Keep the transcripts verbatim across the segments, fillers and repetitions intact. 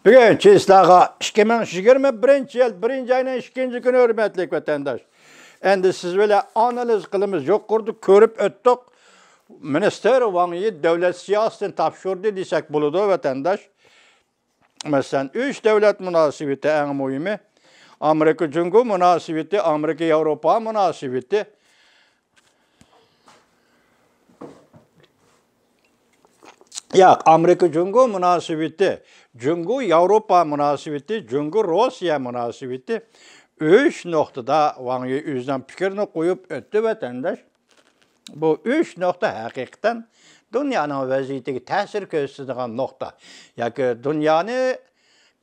بۈگۈن چىسلاغا ئىككى مىڭ يىگىرمە بىرىنچى يىل بىرىنچى ئاينىڭ ئىككىنچى كۈنى، ھۆرمەتلىك ۋەتەنداش. ئەمدى سىز بىلەن ئانالىز قىلىمىز. يۇقىرىدا كۆرۈپ ئۆتتۇق. مىنىستىر ۋاڭ يى دۆلەت سىياسىتىنى تاپشۇردى دېسەك بولىدۇ، ۋەتەنداش. مەسىلەن، ئۈچ دۆلەت مۇناسىۋىتى ئەڭ مۇھىمى. ئامېرىكا جۇڭگو مۇناسىۋىتى، ئامېرىكا ياۋروپا مۇناسىۋىتى. ياق، ئامېرىكا جۇڭگو مۇناسىۋىتى، جۇڭگو ياۋروپا مۇناسىۋىتى، جۇڭگو روسىيە مۇناسىۋىتى، ئۈچ نۇقتىدا ۋاڭ يى ئۆزىنىڭ پىكرىنى قويۇپ ئۆتتى، ۋەتەنداش. بۇ ئۈچ نۇقتا ھەقىقەتەن دۇنيانىڭ ۋەزىيىتىگە تەسىر كۆرسىتىدىغان نۇقتا ياكى دۇنيانى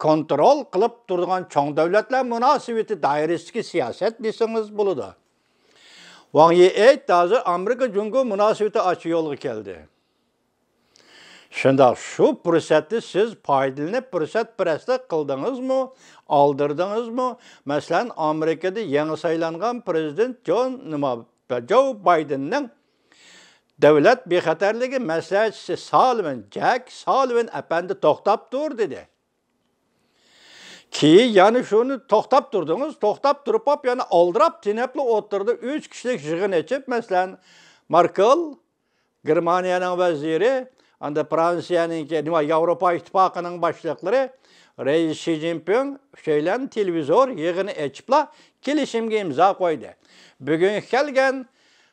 كونترول قىلىپ تۇرىدىغان چوڭ دۆلەتلەر مۇناسىۋىتى دائىرىسىدىكى سىياسەت دېسىڭىز بولىدۇ. ۋاڭ يى ئېيتتى، ھازىر ئامېرىكا جۇڭگو مۇناسىۋىتى ئاچا يولغا كەلدى. شۇنداق، شۇ پۇرسەتتە سىز پايدىلىنىپ، پۇرسەتپەرەسلىك قىلدىڭىزمۇ، ئالدىردىڭىزمۇ؟ مەسىلەن، ئامېرىكىدا يېڭى سايلانغان پىرېزىدېنت جون، نېمە، جو بايدېننىڭ دۆلەت بىخەتەرلىكى مەسلىھەتچىسى سالىۋىن، جەك سالىۋىن ئەپەندى توختاپ تۇر دېدى. كېيىن يەنە شۇنى توختاپ تۇردىڭىز، توختاپ تۇرۇپ، يەنە ئالدىراپ تېنەپلا ئوتتۇرىدا ئۈچ كىشىلىك يىغىن ئېچىپ، مەسىلەن، ماركېل، گېرمانىيەنىڭ ۋەزىرى، ئاندا فرانسىيەنىڭكى، نېمە، ياۋروپا ئىتتىپاقىنىڭ باشلىقلىرى، رەئىس شى جىنپىڭ ئۈچەيلەن تېلېۋىزور يىغىنى ئېچىپلا كېلىشىمگە ئىمزا قويدى. بۈگۈنگە كەلگەن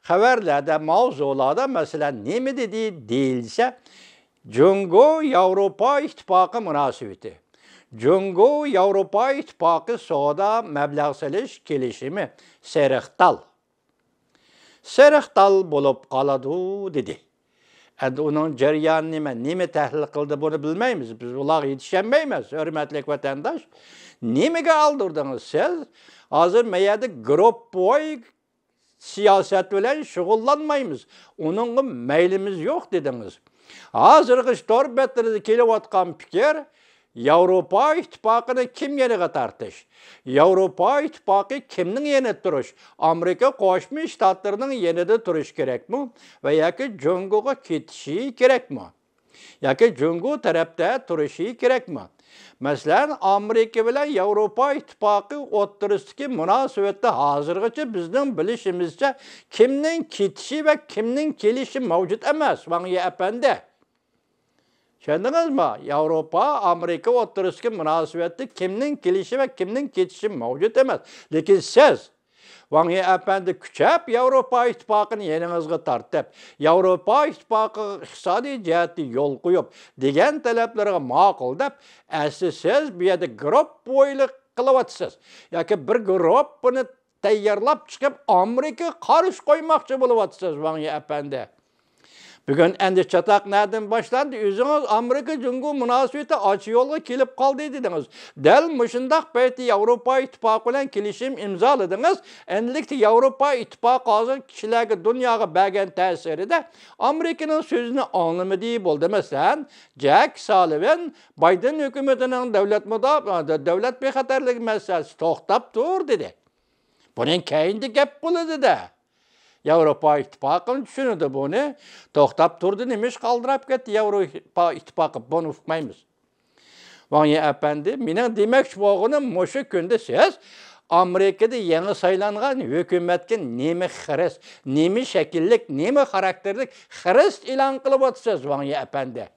خەۋەرلەردە، ماۋزۇلاردا، مەسىلەن، نېمە دېدى دېيىلسە، جۇڭگو ياۋروپا ئىتتىپاقى مۇناسىۋىتى، جۇڭگو ياۋروپا ئىتتىپاقى سودا مەبلەغ سېلىش كېلىشىمى سېرىق تال، سېرىق تال بولۇپ قالىدۇ، دېدى. ئەمدى ئۇنىڭ جەريانى نېمە، نېمە تەھلىل قىلدى، بۇنى بىلمەيمىز. بىز ئۇلارغا يېتىشەلمەيمىز، ھۆرمەتلىك ۋەتەنداش. نېمىگە ئالدىردىڭىز سىز؟ ھازىر مەيەردە گروپپوي سىياسەت بىلەن شۇغۇللانمايمىز. ئۇنىڭغا مەيلىمىز يوق دېدىڭىز. ھازىرغىچە تور بەتلىرىدە كېلىۋاتقان پىكىر، ياۋروپا ئىتتىپاقىنى كىم يېنىغا تارتىش؟ ياۋروپا ئىتتىپاقى كىمنىڭ يېنىدا تۇرۇش؟ ئامېرىكا قوشما شتاتلىرىنىڭ يېنىدا تۇرۇش كېرەكمۇ؟ ۋە ياكى جۇڭگوغا كېتىشى كېرەكمۇ؟ ياكى جۇڭگو تەرەپتە تۇرۇشى كېرەكمۇ؟ مەسىلەن، ئامېرىكا بىلەن ياۋروپا ئىتتىپاقى ئوتتۇرىسىدىكى مۇناسىۋەتتە ھازىرغىچە بىزنىڭ بىلىشىمىزچە كىمنىڭ كېتىشى ۋە كىمنىڭ كېلىشى مەۋجۇت ئەمەس، ۋاڭ يى ئەپەندى. چۈشەندىڭىزمۇ؟ ياۋروپا، ئامېرىكا ئوتتۇرىسىدىكى مۇناسىۋەتتە كىمنىڭ كېلىشى ۋە كىمنىڭ كېتىشى مەۋجۇت ئەمەس. لېكىن سىز ۋاڭ يى ئەپەندى كۈچەپ ياۋروپا ئىتتىپاقىنى يېنىڭىزغا تارتىپ، ياۋروپا ئىتتىپاقىغا ئىقتىسادىي جەھەتتە يول قويۇپ، دېگەن تەلەپلىرىگە ماقۇل دەپ، ئەسلى سىز بۇ يەردە گروپپويلۇق قىلىۋاتىسىز. ياكى بىر گروپپىنى تەييارلاپ چىقىپ، ئامېرىكىغا قارشى قويماقچى بولۇۋاتىسىز، ۋاڭ يى ئەپەندى. بۈگۈن ئەمدى چاتاق نەدىن باشلاندى؟ ئۆزىڭىز ئامېرىكا جۇڭگو مۇناسىۋىتى ئاچا يولغا كېلىپ قالدى دېدىڭىز. دەل مۇشۇنداق پەيتتە ياۋروپا ئىتتىپاقى بىلەن كېلىشىم ئىمزالىدىڭىز. ئەمدىلىكتە ياۋروپا ئىتتىپاقى ھازىر كىشىلەرگە، دۇنياغا بەرگەن تەسىرىدە ئامېرىكىنىڭ سۆزىنى ئاڭلىمىدى بولدى. مەسىلەن، جەك سالىۋىن بايدېن ھۆكۈمىتىنىڭ دۆلەت مۇدا-، دۆلەت بىخەتەرلىكى مەسىلىسى توختاپ تۇر دېدى. بۇنىڭ كەينىدە گەپ بولىدۇ-دە. ياۋروپا ئىتتىپاقىمۇ چۈشىنىدۇ بۇنى. توختاپ تۇردى، نېمىشقا ئالدىراپ كەتتى ياۋروپا ئىتتىپاقى؟ بۇنى ئۇقمايمىز. ۋاڭ يى ئەپەندى، مېنىڭ دېمەكچى بولغىنىم مۇشۇ كۈندە سىز ئامېرىكىدا يېڭى سايلانغان ھۆكۈمەتكە نېمە خىرىس، نېمە شەكىللىك، نېمە خاراكتېرلىك خىرىس ئېلان قىلىۋاتىسىز، ۋاڭ يى ئەپەندى.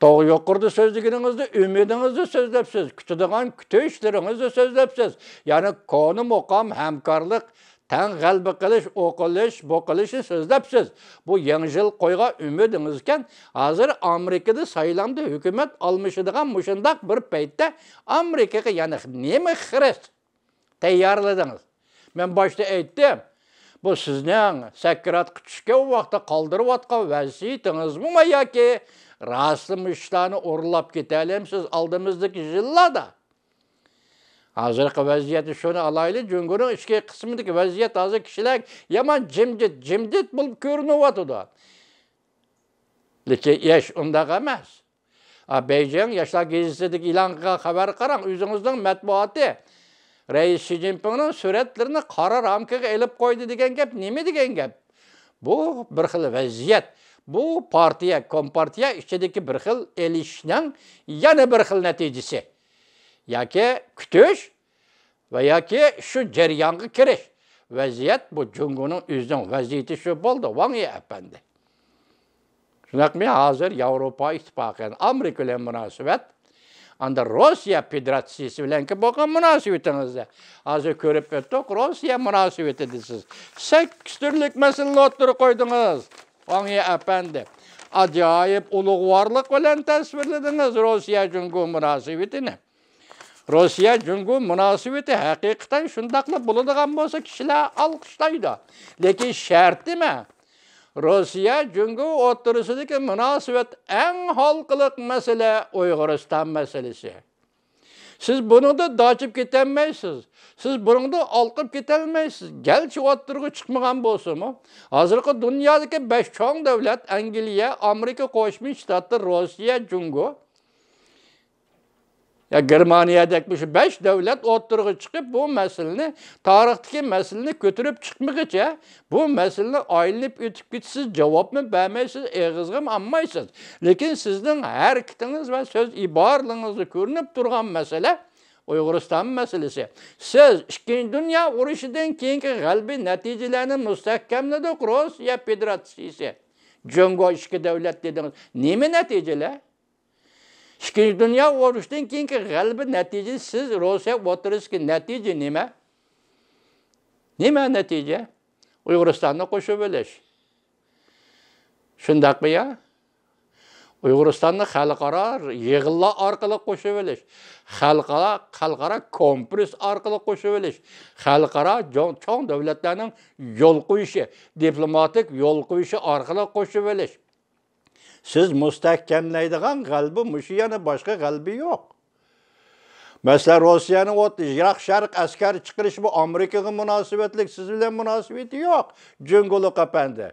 توغ-، يۇقىرىدا سۆزلىگىنىڭىزدە ئۈمىدىڭىزنى سۆزلەپسىز، كۈتىدىغان كۈتۈشلىرىڭىزنى سۆزلەپسىز. يەنى كونا مۇقام ھەمكارلىق، تەڭ غەلىبە قىلىش، ئۇ قىلىش، بۇ قىلىشنى سۆزلەپسىز. بۇ يېڭى يىل قويغان ئۈمىدىڭىزكەن، ھازىر ئامېرىكىدا سايلامدا ھۆكۈمەت ئالمىشىدىغان مۇشۇنداق بىر پەيتتە ئامېرىكىغا يەنە نېمە خىرىس تەييارلىدىڭىز؟ مەن باشتا ئېيتتىم، بۇ سىزنىڭ سەكراتقا چۈشكەن ۋاقىتتا قالدۇرۇۋاتقان ۋەسىيىتىڭىزمۇ ياكى راستلا مۇشۇ ئىشلارنى ئورۇنلاپ كېتەلەمسىز ئالدىمىزدىكى يىللاردا؟ ھازىرقى ۋەزىيەتنى شۇنى ئالايلى، جۇڭگونىڭ ئىچكى قىسمىدىكى ۋەزىيەت ھازىر كىشىلەرگە يامان جىمجىت، جىمجىت بولۇپ كۆرۈنۈۋاتىدۇ. لېكىن ئىش ئۇنداق ئەمەس. ئا، بېيجىڭ ياشلار گېزىتىدىكى ئېلان قىلغان خەۋەرگە قاراڭ، ئۆزىڭىزنىڭ مەتبۇئاتى رەئىس شى جىنپىڭنىڭ سۈرەتلىرىنى قارا رامكىغا ئېلىپ قويدى دېگەن گەپ نېمە دېگەن گەپ؟ بۇ بىر خىل ۋەزىيەت. بۇ پارتىيە، كومپارتىيە ئىچىدىكى بىر خىل ئېلىشىشنىڭ يەنە بىر خىل نەتىجىسى. ياكى كۈتۈش ۋە ياكى شۇ جەريانغا كىرىش. ۋەزىيەت بۇ، جۇڭگونىڭ ئۆزىنىڭ ۋەزىيىتى شۇ بولدى، ۋاڭ يى ئەپەندى. شۇنداقمۇ؟ ھازىر ياۋروپا ئىتتىپاقى، يەنى ئامېرىكا بىلەن مۇناسىۋەت، ئاندىن روسىيە فېدېراتسىيىسى بىلەنكى بولغان مۇناسىۋىتىڭىزدە. ھازىر كۆرۈپ ئۆتتۇق، روسىيە مۇناسىۋىتىدە سىز سەككىز تۈرلۈك مەسىلىنى ئوتتۇرىغا قويدىڭىز، ۋاڭ يى ئەپەندى. ئاجايىپ ئۇلۇغۋارلىق بىلەن تەسۋىرلىدىڭىز روسىيە جۇڭگو مۇناسىۋىتىنى. روسىيە جۇڭگو مۇناسىۋىتى ھەقىقەتەن شۇنداقلا بولىدىغان بولسا، كىشىلەر ئالقىشلايدۇ. لېكىن شەرت نېمە؟ روسىيە جۇڭگو ئوتتۇرىسىدىكى مۇناسىۋەت، ئەڭ ھالقىلىق مەسىلە ئۇيغۇرىستان مەسىلىسى. سىز بۇنىڭدا داچىپ كېتەلمەيسىز. سىز بۇنىڭدا ئالقىپ كېتەلمەيسىز. گەرچە ئوتتۇرىغا چىقمىغان بولسىمۇ، ھازىرقى دۇنيادىكى بەش چوڭ دۆلەت، ئەنگلىيە، ئامېرىكا قوشما شتاتلىرى، روسىيە، جۇڭگو، يا گېرمانىيەدەك مۇشۇ بەش دۆلەت ئوتتۇرىغا چىقىپ، بۇ مەسىلىنى، تارىختىكى مەسىلىنى كۆتۈرۈپ چىقمىغىچە، بۇ مەسىلىنى ئايلىنىپ ئۆتۈپ كېتىسىز، جاۋابمۇ بەرمەيسىز، ئېغىزغىمۇ ئالمايسىز. لېكىن سىزنىڭ ھەرىكىتىڭىز ۋە سۆز ئىبارىلىرىڭىزدە كۆرۈنۈپ تۇرغان مەسىلە ئۇيغۇرىستان مەسىلىسى. سىز ئىككىنچى دۇنيا ئۇرۇشىدىن كېيىنكى غەربىي نەتىجىلەرنى مۇستەھكەملىدۇق، روسىيە فېدېراتسىيىسى، جۇڭگو ئىككى دۆلەت دېدىڭىز. نېمە نەتىجىلەر؟ ئىككىنچى دۇنيا ئۇرۇشىدىن كېيىنكى غەلىبە نەتىجىسى، سىز روسىيە ئوتتۇرىسىدىكى نەتىجە نېمە؟ نېمە نەتىجە؟ ئۇيغۇرىستاننى قوشۇۋېلىش. شۇنداقمۇ يا؟ ئۇيغۇرىستاننى خەلقئارا يىغىنلار ئارقىلىق قوشۇۋېلىش، خەلقئارا، خەلقئارا كونفېرېنس ئارقىلىق قوشۇۋېلىش، خەلقئارا چوڭ، چوڭ دۆلەتلەرنىڭ يول قويۇشى، دىپلوماتىك يول قويۇشى ئارقىلىق قوشۇۋېلىش. سىز مۇستەھكەملەيدىغان غەلىبە مۇشۇ، يەنە باشقا غەلىبە يوق. مەسىلەن، روسىيەنىڭ ئوت-، يىراق شەرق ئەسكەر چىقىرىشى بۇ ئامېرىكىغا مۇناسىۋەتلىك، سىز بىلەن مۇناسىۋىتى يوق، جۇڭگولۇق ئەپەندى.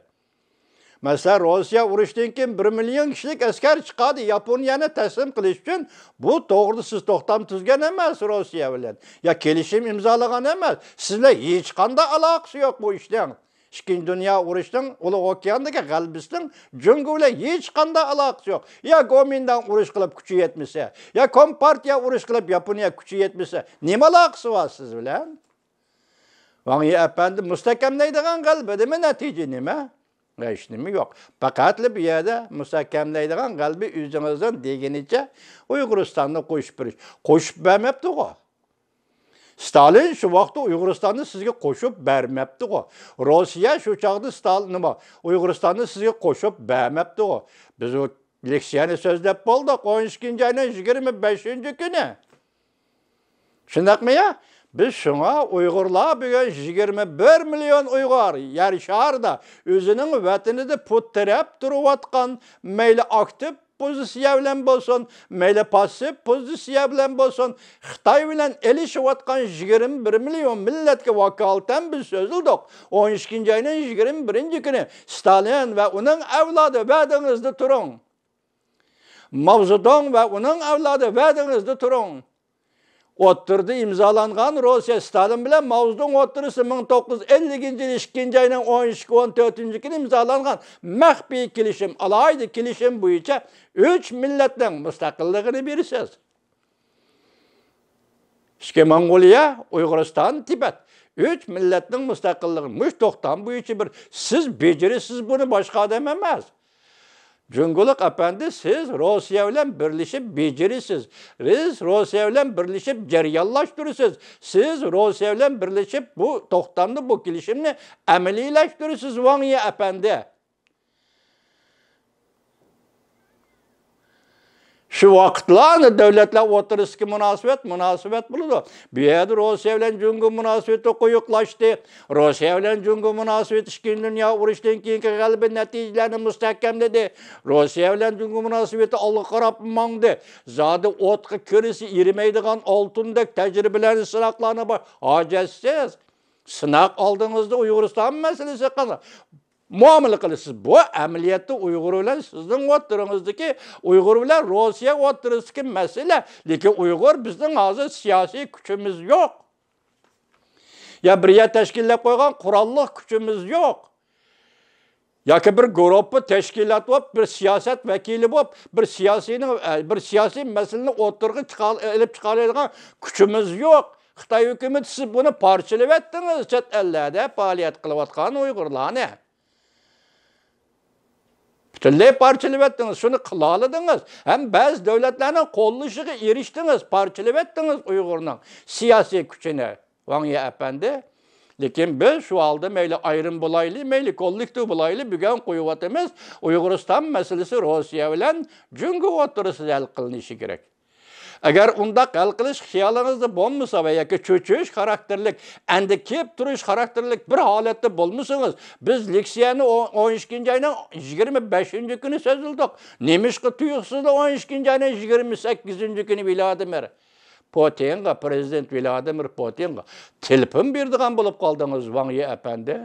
مەسىلەن، روسىيە ئۇرۇشتىن كېيىن بىر مىليون كىشىلىك ئەسكەر چىقاردى ياپونىيەنى تەسلىم قىلىش ئۈچۈن. بۇ توغرىدا سىز توختام تۈزگەن ئەمەس روسىيە بىلەن، يا كېلىشىم ئىمزالىغان ئەمەس. سىز بىلەن ھېچقانداق ئالاقىسى يوق بۇ ئىشنىڭ. ئىككىنچى دۇنيا ئۇرۇشىنىڭ ئۇلۇغ ئوكياندىكى غەلىبىسىنىڭ جۇڭگو بىلەن ھېچقانداق ئالاقىسى يوق. يا گومىنداڭ ئۇرۇش قىلىپ كۈچى يەتمىسە، يا كومپارتىيە ئۇرۇش قىلىپ ياپونىيە كۈچى يەتمىسە، نېمە ئالاقىسى بار سىز بىلەن؟ ۋاڭ يى ئەپەندى، مۇستەھكەملەيدىغان غەلىبىدىمۇ نەتىجە نېمە؟ ھېچ نېمە يوق. پەقەتلا بۇ يەردە مۇستەھكەملەيدىغان غەلىبە ئۆزىڭىزنىڭ دېگىنىچە ئۇيغۇرىستاننى قوشۇپ بېرىش. قوشۇپ بەرمەپتىغۇ. ستالىن شۇ ۋاقىتتا ئۇيغۇرىستاننى سىزگە قوشۇپ بەرمەپتىغۇ. روسىيە شۇ چاغدا ستالىن نېمە، ئۇيغۇرىستاننى سىزگە قوشۇپ بەرمەپتىغۇ. بىز ئۇ لېكسىيەنى سۆزلەپ بولدۇق، ئون ئىككىنچى ئاينىڭ يىگىرمە بەشىنچى كۈنى. شۇنداقمۇ يا؟ بىز شۇڭا ئۇيغۇرلار بۈگۈن يىگىرمە بىر مىليون ئۇيغۇر يەر شارىدا ئۆزىنىڭ ۋەتىنىدە پۇت تىرەپ تۇرۇۋاتقان، مەيلى ئاكتىپ پوزىتسىيە بىلەن بولسۇن، مەيلى پاسسىپ پوزىتسىيە بىلەن بولسۇن، خىتاي بىلەن ئېلىشىۋاتقان يىگىرمە بىر مىليون مىللەتكە ۋاكالىتەن بىز سۆزلىدۇق. ئون ئىككىنچى ئاينىڭ يىگىرمە بىرىنچى كۈنى ستالىن ۋە ئۇنىڭ ئەۋلادى ۋەدىڭىزدە تۇرۇڭ. ماۋزېدۇڭ ۋە ئۇنىڭ ئەۋلادى ۋەدىڭىزدە تۇرۇڭ. ئوتتۇرىدا ئىمزالانغان، روسىيە، ستالىن بىلەن ماۋزېدۇڭ ئوتتۇرىسىدا مىڭ توققۇز يۈز ئەللىكىنچى يىل ئىككىنچى ئاينىڭ ئون ئىككى، ئون تۆتىنچى كۈنى ئىمزالانغان مەخپىي كېلىشىم، ئالاھىدە كېلىشىم بويىچە ئۈچ مىللەتنىڭ مۇستەقىللىقىنى بېرىسىز. ئىچكى موڭغۇلىيە، ئۇيغۇرىستان، تىبەت. ئۈچ مىللەتنىڭ مۇستەقىللىقى. مۇشۇ توختام بويىچە بىر سىز بېجىرىسىز بۇنى، باشقا ئادەم ئەمەس. جۇڭگولۇق ئەپەندى، سىز روسىيە بىلەن بىرلىشىپ بېجىرىسىز. سىز روسىيە بىلەن بىرلىشىپ جەريانلاشتۇرىسىز. سىز روسىيە بىلەن بىرلىشىپ بۇ توختامنى، بۇ كېلىشىمنى ئەمەلىيلەشتۈرىسىز، ۋاڭ يى ئەپەندى. شۇ ۋاقىتلاردا دۆلەتلەر ئوتتۇرىسىدىكى مۇناسىۋەت، مۇناسىۋەت بولىدۇ. بۇ يەردە روسىيە بىلەن جۇڭگو مۇناسىۋىتى قويۇقلاشتى. روسىيە بىلەن جۇڭگو مۇناسىۋىتى ئىككىنچى دۇنيا ئۇرۇشىدىن كېيىنكى غەلىبە نەتىجىلەرنى مۇستەھكەملىدى. روسىيە بىلەن جۇڭگو مۇناسىۋىتى ئالغا قاراپ ماڭدى. زادى ئوتقا كىرسە ئېرىمەيدىغان ئالتۇندەك تەجرىبىلەرنى، سىناقلارنى بار-، ھاجەتسىز. سىناق ئالدىڭىزدا ئۇيغۇرىستان مەسىلىسى قانداق مۇئامىلە قىلىسىز؟ بۇ ئەمەلىيەتتە ئۇيغۇر بىلەن سىزنىڭ ئوتتۇرىڭىزدىكى، ئۇيغۇر بىلەن روسىيە ئوتتۇرىسىدىكى مەسىلە. لېكىن ئۇيغۇر بىزنىڭ ھازىر سىياسىي كۈچىمىز يوق. يا بىر يەر تەشكىللەپ قويغان قوراللىق كۈچىمىز يوق. ياكى بىر گۇرۇپپا تەشكىلات بولۇپ، بىر سىياسەت ۋەكىلى بولۇپ، بىر سىياسىينىڭ، بىر سىياسىي مەسىلىنى ئوتتۇرىغا چىقار-، ئېلىپ چىقالايدىغان كۈچىمىز يوق. خىتاي ھۆكۈمىتى، سىز بۇنى پارچىلىۋەتتىڭىز، چەت ئەللەردە پائالىيەت قىلىۋاتقان ئۇيغۇرلارنى. پۈتۈنلەي پارچىلىۋەتتىڭىز، شۇنى قىلالىدىڭىز. ھەم بەزى دۆلەتلەرنىڭ قوللىشىغا ئېرىشتىڭىز، پارچىلىۋەتتىڭىز ئۇيغۇرنىڭ سىياسىي كۈچىنى، ۋاڭ يى ئەپەندى. لېكىن بىز شۇ ھالدا مەيلى ئايرىم بولايلى، مەيلى كوللېكتىپ بولايلى، بۈگۈن قويۇۋاتىمىز، ئۇيغۇرىستان مەسىلىسى روسىيە بىلەن جۇڭگو ئوتتۇرىسىدا ھەل قىلىنىشى كېرەك. ئەگەر ئۇنداق ھەل قىلىش خىيالىڭىزدا بولمىسا ۋە ياكى چۆچۈش خاراكتېرلىك، ئەندىكىپ تۇرۇش خاراكتېرلىك بىر ھالەتتە بولمىسىڭىز، بىز لېكسىيەنى ئون، ئون ئىككىنچى ئاينىڭ يىگىرمە بەشىنچى كۈنى سۆزلىدۇق. نېمىشقا تۇيۇقسىزلا ئون ئىككىنچى ئاينىڭ يىگىرمە سەككىزىنچى كۈنى ۋلادىمىر پۇتىنغا، پرېزىدېنت ۋلادىمىر پۇتىنغا تېلېفون بېرىدىغان بولۇپ قالدىڭىز، ۋاڭ يى ئەپەندى؟